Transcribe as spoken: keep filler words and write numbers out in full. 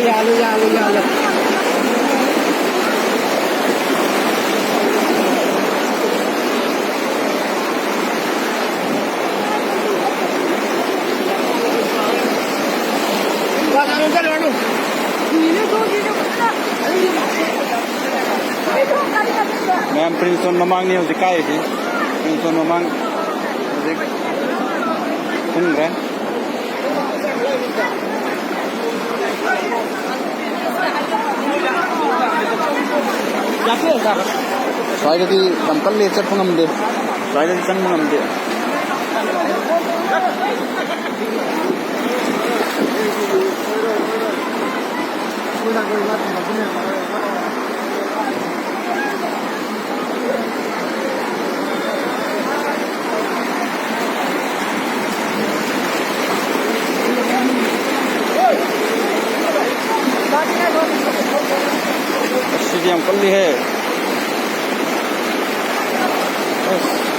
ꯌꯥꯜꯂꯨ, ꯌꯥꯜꯂꯨ, ꯌꯥꯜꯂꯨ꯫ ꯋꯥ ꯉꯥꯡꯅꯨ, ꯆꯠꯂꯨꯔꯅꯨ꯫ ꯃꯌꯥꯝ prince zone ꯃꯃꯥꯡꯅꯤ ꯍꯧꯖꯤꯛ ꯀꯥꯏꯔꯤꯁꯤ꯫ ꯄ꯭ꯔꯤꯟꯁ ꯖꯣꯟ ꯃꯃꯥꯡ ꯍꯧꯖꯤꯛ ꯊꯨꯡꯈ꯭ꯔꯦ꯫ ꯁ꯭ꯋꯥꯏꯗꯗꯤ ꯌꯥꯝ ꯀꯜꯂꯦ, ꯆꯠꯄ ꯉꯝꯗꯦ꯫ ꯁ꯭ꯋꯥꯏꯗꯗꯤ ꯆꯪꯕ ꯉꯝꯗꯦ꯫ ꯑꯁꯤꯗꯤ ꯌꯥꯝ ꯀꯜꯂꯤꯍꯦ꯫ ꯑꯁ꯫